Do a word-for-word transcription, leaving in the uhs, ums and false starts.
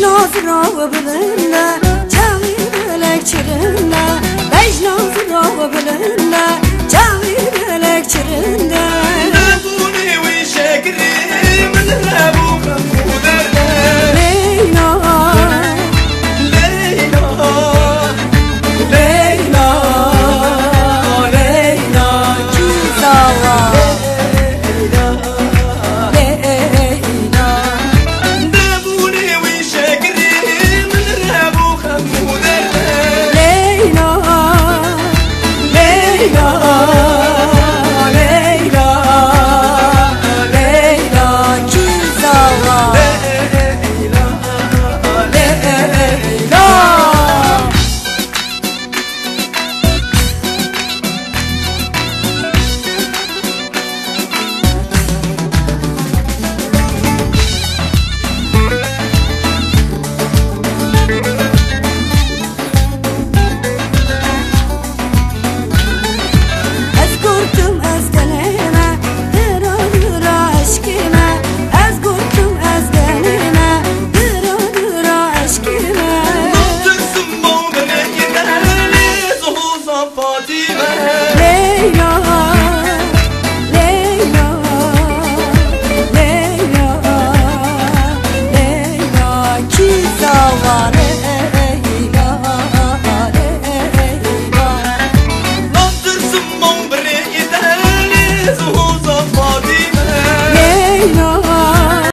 Nazira we bilind e, çaxî belek çirind e. Bejna zira we bilind e, çaxî belek çirind e. Nebûnê wî şekirê min hebû xem û derd e. Leyla, Leyla, Leyla, Leyla, kî zawa? Leyla, Leyla. Nebûnê wî şekirê min hebû xem û derd e. Leyla, Leyla, Leyla, Leyla, kî zawa? Leyla, Leyla. Ez kurtum, ez tenê me, dira dira eşkê me. Ez kurtum, ez tenê me, dira dira eşkê me. Natirsim bawbirê yê delê zihoza Fatîme. Leyla, Leyla, Leyla, Leyla, kî zawa? Leyla, Leyla. Natirsim bawbirê yê delê zihoza Fatîme. Leyla,